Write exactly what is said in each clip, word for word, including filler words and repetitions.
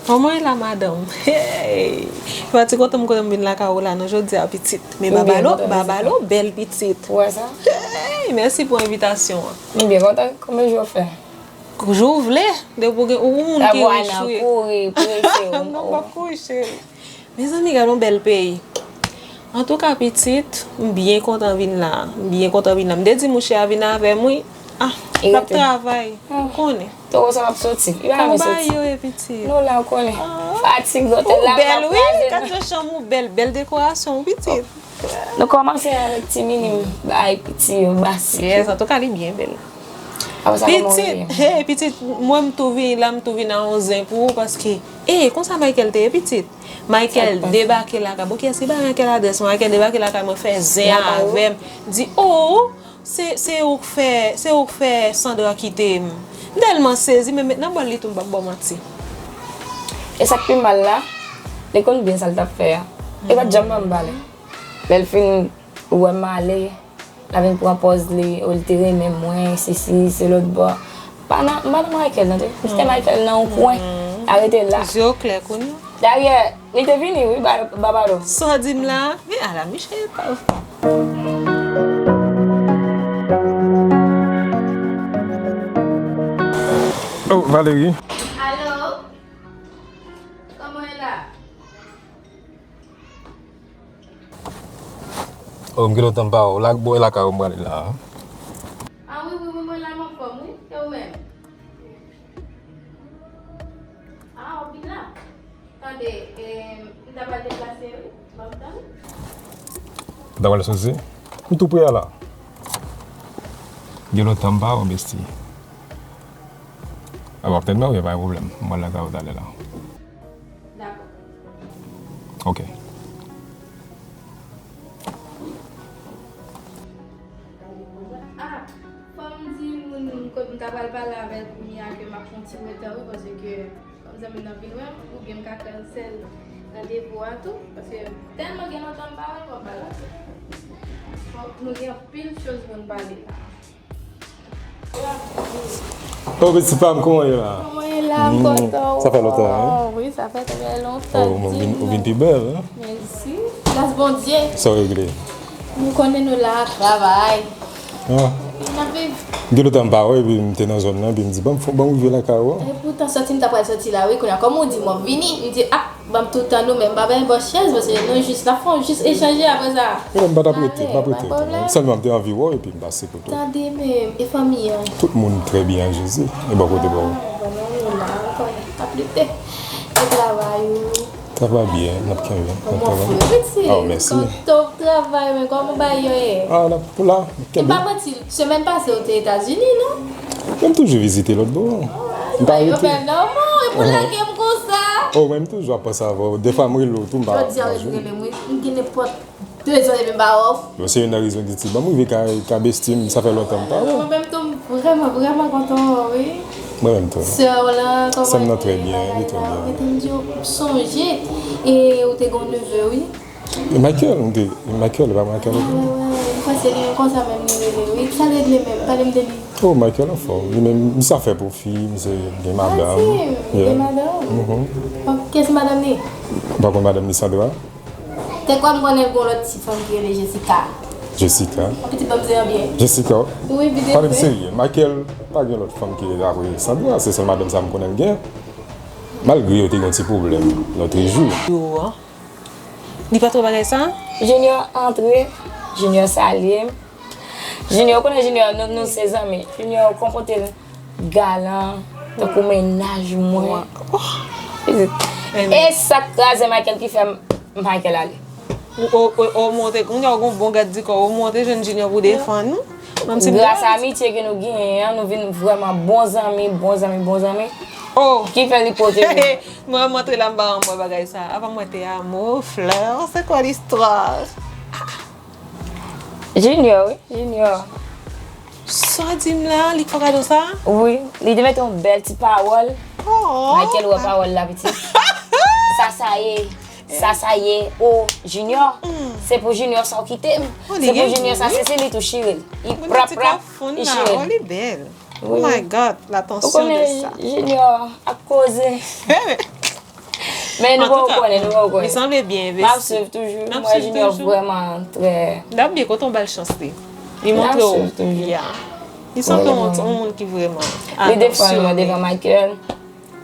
Kòman w ye la, madanm? Hey! Mwen ti kontan m konnen m vin lakay ou la, non, jodi a, pitit. Men Babalo, Babalo, bèl pitit. Ou wè sa? Hey! Mèsi pou envitasyon an. M byen kontan. Kòman jou w fè? Jou w vle, depi w gen, ou moun ki rich, wi. Kouri, prese, non, m p ap kouri, cheri. Mezanmi, gade yon bèl peyi. Antouka, pitit, m byen kontan vin la. M byen kontan vin la. M te di mouche a vin avè m, wi. Ah, l ap travay. Ou konnen. Towo sa p ap soti. Li pa renmen soti. Kòman bagay yo ye, pitit? Nou la, ou konnen. Fatig, lòt la, l ap kraze nou. Ou bèl, wi. Gad jan chanm ou bèl. Bèl dekorasyon, wi, pitit. Nou kòmanse avèk ti minim bagay piti yo, basi. Yes, antouka, li byen bèl. Apre sa, kòman w rele? Pitit, hey, pitit, mwen m tou vin la, m tou vin a yon zen pou ou, paske, hey, konsa Michael te ye, pitit. Michael debake lakay. Bon, kiyès ki bay Michael adrès mwen? Michael debake lakay mwen, fè zen avè m. Di, oh, se, se ou k fè, se ou k fè Sandra kite m. M tèlman sezi, men mentnan bòl li tou, m p ap ba w manti. E sa k pi mal la, li konn byen sa l t ap fè a. Li pa t janm ban m valè. Lè l fin wè m ale, l a vin pran pòz li, oh, li te renmen mwen, sesi, se lòt bò. Pa nan, m pa nan Michael nan, te. Mister Michael nan yon kwen, l a rete la. Zye w klè kounye a. Dayè, li te vini, wi, ba, Babalo. Sa w di m la? Men ala misye pa. Oh, Valérie. Alo? Kòman w ye la? Oh, m gen lontan m pa wè w. Lak, bò lakay ou m prale la. Ah, wi, wi, wi, mwen la, m anfòm, wi. E ou menm? Ah, w ap vin la? Tande, e, m ta pral deplase, wi. Ban m tan. Ou ta pral soti? Ou tou pre a la. Gen lontan m pa wè w, besti. A, w ap tann mwen, wi, pa gen pwoblèm. M pral lakay ou talè la. Dakò. Ok. Ah, fò m di moun kote m ta pral pale avèk Mia ke m ap pran ti reta, wi, paske kòm zanmi m nan vin wè m, oubyen m ka cancel randevou a tou, paske tèlman gen lontan m pa wè l, m ap pale avè l. Fòk nou gen anpil choz pou n pale la. Oh, pitit pa m, kòman w ye la? Kòman w ye la? M kontan w. Sa fè lontan, wi. Oh, wi, sa fè trè lontan. Oh, ou vin, ou vin pi bèl, wi. Mèsi. Gras Bondye. Sa w regle? Nou konnen nou la, travay. Ah. N ap viv. Gen lontan m pa wè, epi m te nan zòn nan, epi m di, ban m fon, ban m rive lakay ou. E poutan, sòti m ta pral sòti la, wi, kounye a, kòm ou di, m ap vini, m di, ah, ban m tout tan nou, men m pa bay bò chèz, paske nou jis, n ap fè yon jis echanje apre sa. Ou wè m pa t ap rete, m p ap rete. Sèlman m te anvi wè w, epi m pase kote w. Tande menm, e fanmi an? Tout moun trè byen ak Jezi, e bò kote pa w? Ah, bon, nou la, nou konnen, n ap lite. E travay ou? Travay byen, n ap kenbe, n ap travay. Bon, frè, pitit. Ah, mèsi. Kòman travay, men kòman bagay yo ye? Ah, n ap la, n ap kenbe. E pa manti, semèn pase ou te Etazini, non? Mwen m toujou vizite lòt bò. M pa rete. Yo bèl nòmal, e pou lage m konsa. Oh, mwen m toujou ap panse avè w. Defwa m rele w tou, m pa. Jodi a, ou rele m, wi. M gen nenpòt de zòn epi m pa wè w. Bon, se youn nan rezon ki di, ban m rive kay, kay besti m, sa fè lontan m pa wè w. Mwen menm tou, m vrèman, vrèman kontan wè w, wi. Mwen menm tou. Sè w lan, kòman li, bagay la, ou mete m di w, m sonje, e ou te gen yon neve, wi. E Michael, m te, Michael, e pa Michael. Ah, wi, wi, wi. M panse li menm konsa menm li rele, wi. Sa l rele menm? Pale m de li. Oh, Michael anfòm. Li menm, misye ap fè pwofi, misye gen madanm. Ah, si, gen madanm? Mhm. Bon, kiyès madanm li? Ou pa konn madanm li, Sandra? Te kwè m konnen l gen yon lòt ti fanm ki rele Jessica. Jessica? Yon pitit banm se an byen. Jessica? Wi, byen. Pale m serye. Michael pa gen lòt fanm ki rele apre Sandra, se sèl madanm sa m konnen l gen. Malgre yo te gen yon ti pwoblèm lòtrejou. Yo, an. Li pa twò bagay sa? Junior antre, Junior salye m. Junior, ou konnen Junior, nou, nou se zanmi. Junior konpòte l galan, tankou mennaj mwen. E sa k kraze Michael ki fè Michael ale. Ou, ou, ou, ou monte, kounye a ou gon bon gad di kò, ou monte jwenn Junior pou defann ou. Menm si m te. Gras a amitye ke nou genyen an, nou vin vrèman bon zanmi, bon zanmi, bon zanmi. Oh! Ki fè li pote vin. Mwen, mwen antre la, m pa anmwe bagay sa. Apa mwen te amo, flè, c'est quoi l'histoire? Junior, wi, Junior. Sa w di m la, li fè w kado sa? Wi, li te mete yon bèl ti pawòl. Oh. Michael wè pawòl la, pitit. Sa sa ye, sa sa ye, o Junior. Mm. Se pou Junior sa w kite m. Oh, se pou Junior sa, se, se li tou chire l. Li prap, prap, li chire l. Oh, li bèl. Wi. Oh my God, l'attention de ça. Ou konnen Junior ap koze. Men nou poko konnen, nou poko konnen. Li sanble byen envesti. M ap swiv toujou. M wè Junior vrèman trè. L ap byen, kote w ba l chans li. Li montre w. Ya. Li sanble yon moun ki vrèman atansyonnen. Li defann mwen devan Michael.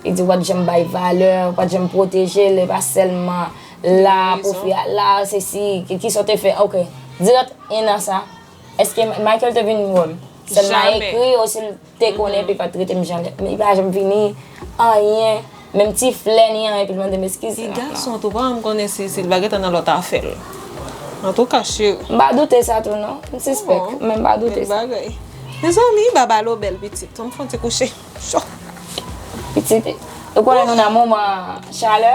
Li di w pa t janm bay valè, w pa t janm pwoteje l, e pa sèlman la, pwofi a la, sesi, kisa w te fè, ok. Dirèk, e nan sa, èske Michael te vin wè m? Sèlman ekri, osi l te konnen, epi l pa t trete m jan lè. Men li pa janm vini, anyen, menm ti flè ni anyen, epi l mande m eskiz. E gason tou, pa janm konnen si, si l pa gentan nan lòt afè l. Antouka, cheri. M pa doute sa tou, non. M sispèk, men m pa doute sa. Mezanmi, Babalo bèl pitit. Ann fè yon ti kouche. Cho. Pitit, ou konnen nou nan moman chalè.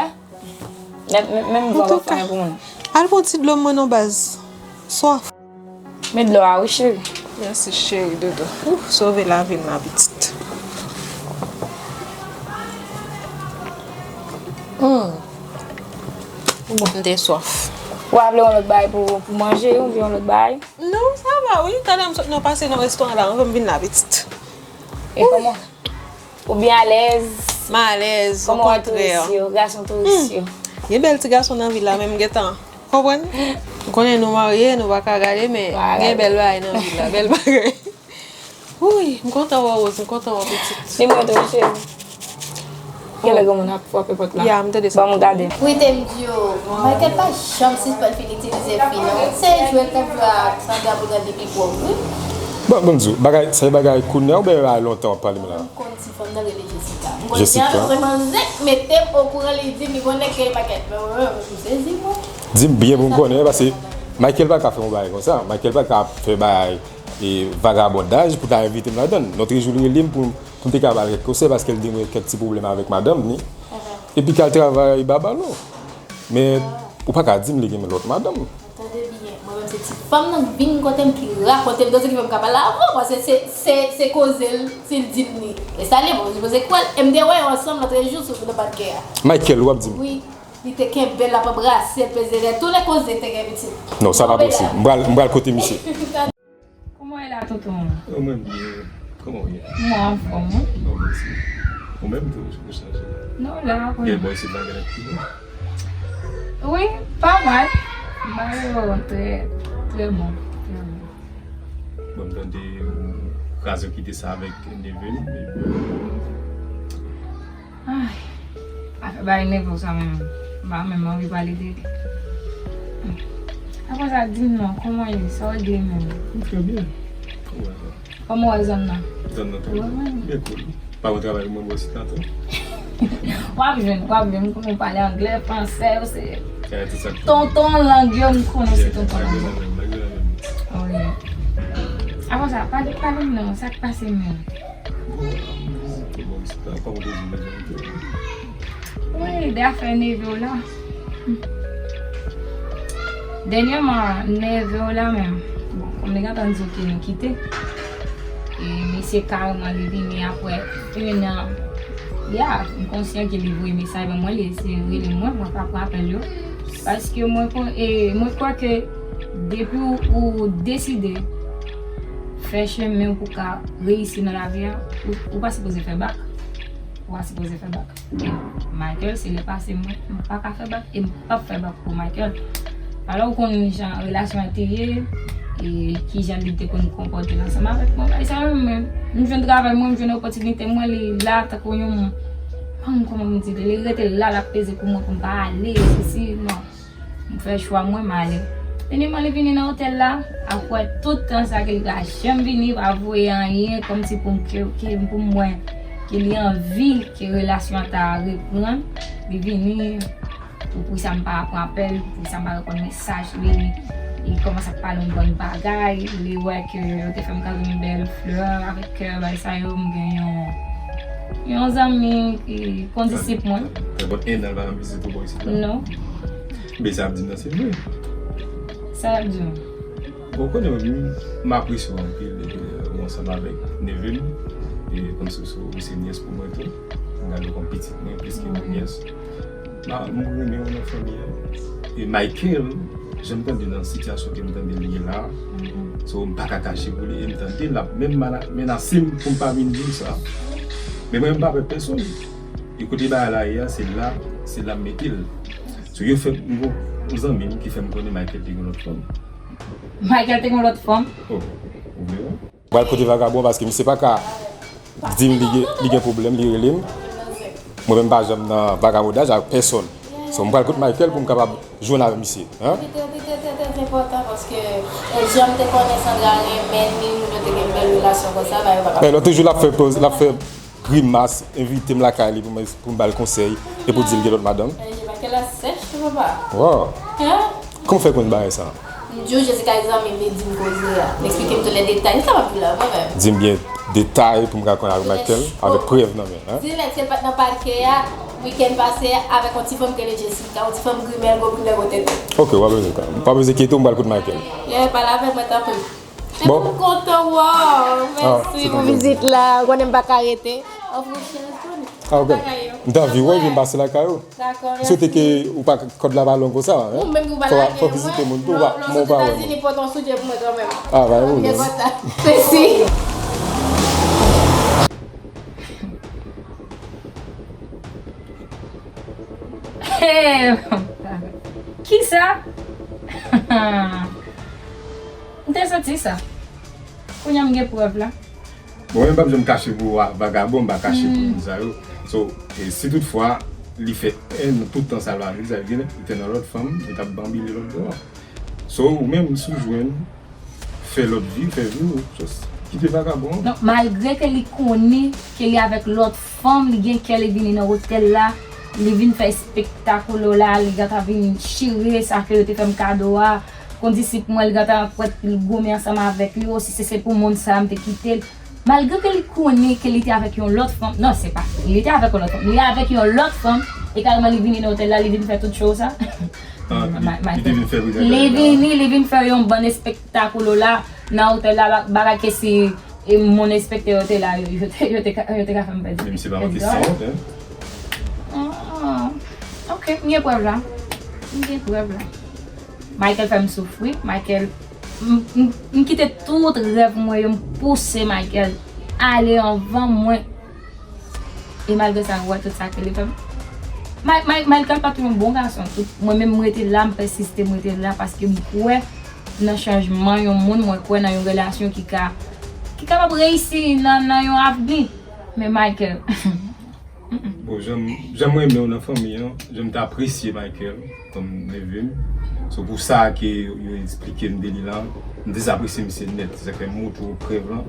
Menm van w ap fè pou moun. Al pran ti dlo mwen non baz. Swaf. Met dlo a wi cheri. Mèsi cheri doudou. Ou sove lavi m la pitit. Hum. Ou bon m te swaf. Ou pa vle yon lòt bagay pou, pou manje, yon, yon lòt bagay? Non, sa va wi. Talè m sot nan pase nan restoran la, anvan m vin la pitit. E kòman? Ou byen alèz? M alèz, okontrè. Kòman w wè touris yo, gason touris yo? Gen bèl ti gason nan vil la, men m gentan konprann. M konnen nou marye, nou pa ka gade, men gen bèl bagay nan vil la, bèl bagay. Wouy, m kontan wè w, Rose, m kontan wè w, pitit. Ni mwen tou, cheri. Genlè gen moun ap frape pòt la. Ya, m tande sa. Ban m gade. Wi, te m di w, Michael pa janm sispann fin itilize fi, non. Se jwe k ap jwe ak Sandra pou l rann li pi pwòp, wi. Bon, ban m di w, bagay, sa se bagay kounye a oubyen bagay lontan w ap pale m la? M konn ti fanm nan rele Jessica. M konn gen anpil manzè k mete m okouran, li di m li konnen ke Michael. Men mwen menm, m sezi mwen. Di m byen pou m konnen, paske Michael pa ka fè yon bagay konsa. Michael pa ka fè bagay e vagabondaj pou ta envite m ladan l. Lòt jou li rele m pou, pou m te ka ba l kèk konsèy paske l gen kèk ti pwoblèm avèk madanm ni. Epi k al travay Babalo. Men ou pa ka di m li gen lòt madanm. Tande byen, mwen menm se ti fanm nan k vin kote m ki rakonte m tout sa ki fè m ka pale avè w, paske se, se, se koze l, si l di m li. E sa l ye, mwen sipoze kwè l. E m te wè yo ansanm lòtrejou sou, nan Bat Kè a. Michael, w ap di m? Wi. Li te kenbe l, l ap anbrase l, peze l, tout lè koze te gen pitit. Non, sa pa posib. M pral, m pral kote misye. Kòman w ye la, tonton? Mwen byen. Kòman w ye? Mwen anfòm, wi. Bon, mèsi. Ou menm tou, ou chanje? Non, la, mwen. Gen bò isit la, gen nèg ki bon? Wi, pa mal. M ba yo trè, trè bon. Trè bon. Bon, m tande ou kraze w kite sa avèk neve l. Ay, afè bagay neve w sa menm, m pa menm anvi pale de li. Apre sa, di m non, kòman w ye? Sa w gen menm? M trè byen. Ou wè sa? Kòman w wè zòn nan? Zòn nan trè byen. Byen cool. Pa wè travay pou mwen bò isit la tou? W ap jwenn, w ap jwenn. M konnen w pale anglè, fransè, yo se tonton lang yo, m konnen w se tonton lang yo. Wi. Apre sa, pale, pale m non, sa k pase menm? Wi, de afè neve w la. Dènyèman, neve w la menm. Bon, kòm li gentan di w ke nou kite, e misye kareman li vini apre en an. Ya, m konsyan ke li voye mesaj ban mwen, li eseye rele mwen, mwen pa pran apèl yo. Paske mwen, e, mwen kwè ke depi w, ou deside fè chemen w pou w ka reyisi nan lavi a, ou, ou pa sipoze fè bak. Ou pa sipoze fè bak. E Michael, se lepase mwen, m pa ka fè bak e m p ap fè bak pou Michael. Alò, ou konn jan relasyon an te ye, e kijan li te konn konpòte l ansanm avèk mwen. Bagay sa yo, mwen, m jwenn travay mwen, m jwenn opòtinite mwen, li la tankou yon, kòman m di, li rete la, l ap peze pou mwen, pou m pa ale, sesi, non. M fè chwa mwen, m ale. Finalman, li vini nan otèl la, apre tout tan sa ke li pa janm vini, pa voye anyen, kòmsi pou m ke, ke, pou m wè ke li anvi ke relasyon an ta reprann. Li vini, pou, poukisa m pa pran apèl, poukisa m pa reponn mesaj li. Li kòmanse ap pale yon bann bagay, li wè ke yo te fè m kado yon bèl flè avèk kè, bagay sa yo, m gen yon, yon zanmi ki kondisip mwen. Sa fè bon en an l pa nan vizit ou bò isit la? Non. Men sa ap di m nan se vre. Sa l ap di w? Bon, ou konnen mwen, m apresye w anpil, epi ou ansanm avèk neve m, e kòmsi ou se nyès pou mwen tou. M gade w kòm pitit mwen, plis ke yon nyès. M renmen w nan fanmi an. E Michael, jan m tande nan sitiyasyon ke m tande l ye la, so m pa ka kache pou li, e m tande l ap menm mena-, menase m pou m pa vin di w sa. Men mwen, m pa pè pèsonn. E kote bagay la ye a, se la, se la m mete l. So, yo fè m gon zanmi m ki fè m konnen Michael te gen lòt fanm. Michael te gen lòt fanm? Oh, ou vle wè? Mwen pral kote vagabon paske misye pa ka di m li gen, li gen pwoblèm, li rele m. Mwen menm pa janm nan vagabondaj ak pèsonn. So, mwen pral kote Michael pou m kapab jwenn avèk misye. Hein? Li te, li te trè, trè, trè enpòtan paske e jan m te konnen Sandra renmen ni moun yo te gen bèl relasyon konsa, bagay yo pa ka. Men lòt jou l ap fè poz, l ap fè grimas, envite m lakay li pou mwen, pou m ba l konsèy e pou di l gen lòt madanm. Michael la sèch tou papa. Wow. Hein? Kòman w fè konn bagay sa? M di w Jessica e zanmi m li di m koze a. Li eksplike m tout lè detay. Se sa m ap di w la, mwen menm. Di m byen detay pou m ka konn avèk Michael, avèk prèv nan men. Hein? Di l èske l pa t nan pake a wikenn pase a avèk yon ti fanm ki rele Jessica, yon ti fanm grimèl, gwo grimèl, gwo tèt. Ok, w ap bezwen, w ap bezwen enkyete w, m pral kote Michael. Yeah, pale avè mwen tanpri. Bon. M kontan wè w. Mèsi pou vizit la. Ou konnen m pa ka rete. Ofri w chèz, Tony. Ah, ok. M t anvi wè w vin pase lakay ou. Dakò, mèsi. M swete ke ou pa, kòd la pa long konsa, hein? Ou menm ou pa lage. Fò vizite moun tou, ou pa, mwen ou pa wè moun. Lè w sot Etazini, pote yon soutyen pou mwen kanmenm. Ah, bay ou. Ok, kontan. Mèsi. Hey, kisa? M te santi sa. Kounye a m gen prèv la. Bon, mwen menm m p ap janm kache pou vagabon, m pa kache pou moun sa yo. So, e si toutfwa li fè en tout tan sa l pa vin, sa vle di li te nan lòt fanm, li t ap banbile lòt bò a. So, ou menm si w jwenn, fè lòt vi, fè vi w, just kite vagabon an. Non, malgre ke li konnen ke li avèk lòt fanm, li gen kè li vini nan otèl la, li vin fè espektak ou la, li gentan vin chire sa ke yo te fè m kado a, kondisip mwen, li gentan pwèt pou l goumen ansanm avèk li, o si se, se pou moun sa a m te kite l. Malgre ke li konnen ke li te avèk yon lòt fanm, non, se pa, li te avèk yon lòt fanm, li avèk yon lòt fanm, e kareman li vini nan otèl la, li vin fè tout show sa. Ah, li, li te vin fè bagay la. Li vini, li vin fè yon bann espektak ou la nan otèl la, bagay ke si e moun enspektè yo te la, yo, yo te, yo te ka, yo te ka fè m pèdi. Men misye pa manke sanwont, hein. Ah, ok, m gen prèv la. M gen prèv la. Michael fè m soufri. Michael, m, m, m kite tout rèv mwen yo, m pouse Michael ale anvan mwen. E malgre sa, ou wè tout sa ke li fè m. May, May, Michael pa t yon bon gason. Tout, mwen menm, m rete la, m pèsiste, m rete la, paske m kwè nan chanjman yon moun, mwen kwè nan yon relasyon ki ka, ki kapab reyisi nan, nan yon avni. Men Michael. Bon, jan m, jan m renmen w nan fanmi an, jan m te apresye Michael kòm neve m. So, pou sa ke yo, yo eksplike m de li la, m dezapresye misye nèt. Se sa k fè m montre w prèv lan.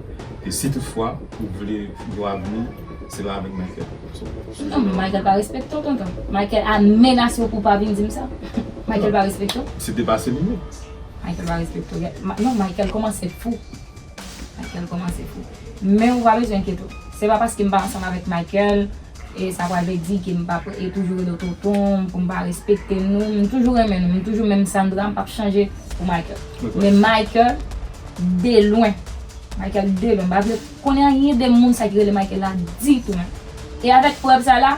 E si toutfwa ou vle yon avni, se pa avèk Michael. So, non, men Michael pa respekte w, tonton. Michael a menase w pou w pa vin di m sa. Michael pa respekte w. Misye depase limit. Michael pa respekte w. Ma-, non, Michael kòmanse fou. Michael kòmanse fou. Men ou pa bezwen enkyete w. Se pa paske m pa ansanm avèk Michael, e sa pral vle di ke m p ap e toujou rele w tonton, pou m pa respekte nou. M toujou renmen nou. M toujou menm Sandra, m p ap chanje pou Michael. Men Michael, de lwen. Michael, de lwen. M pa vle konnen anyen de moun sa ki rele Michael la ditou menm. E avèk prèv sa la,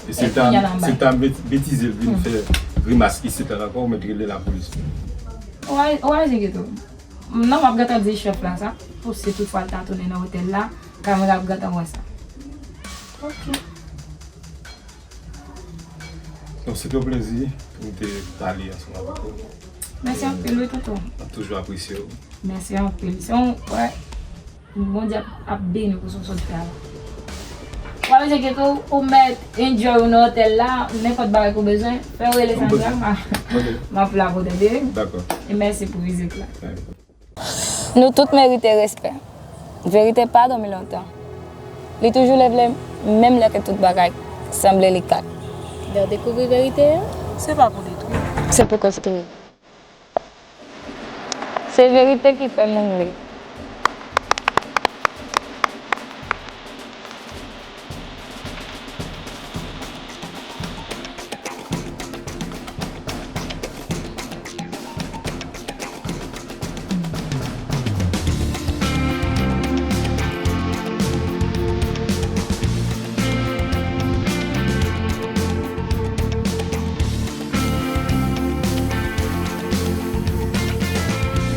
e si l ta, si l ta betize l vin fè grimas isit la ankò, ou mèt rele lapolis. Ou pa, ou pa bezwen enkyete w. Non, m ap gentan di chèf la sa, pou si toutfwa l ta tounen nan otèl la, kamera ap gentan wè sa. Ok. Donk, se te yon plezi pou m te pale ansanm avèk ou. Mèsi anpil, wi, tonton. M ap toujou apresye w. Mèsi anpil. Se yon, wè, Bondye ap, ap beni w pou sa w sot fè a la. Ou pa bezwen enkyete w, ou mèt enjoy ou nan otèl la, nenpòt bagay ke w bezwen, fè w rele Sandra, m a, m ap la pou w tande. Dakò. E mèsi pou vizit la. Nou tout merite respè. Verite pa dòmi lontan. Li toujou leve menm lè ke tout bagay sanble li kat. Lè w dekouvri verite a, se pa pou detwi. Se pou konstwi. Se verite ki fè moun li.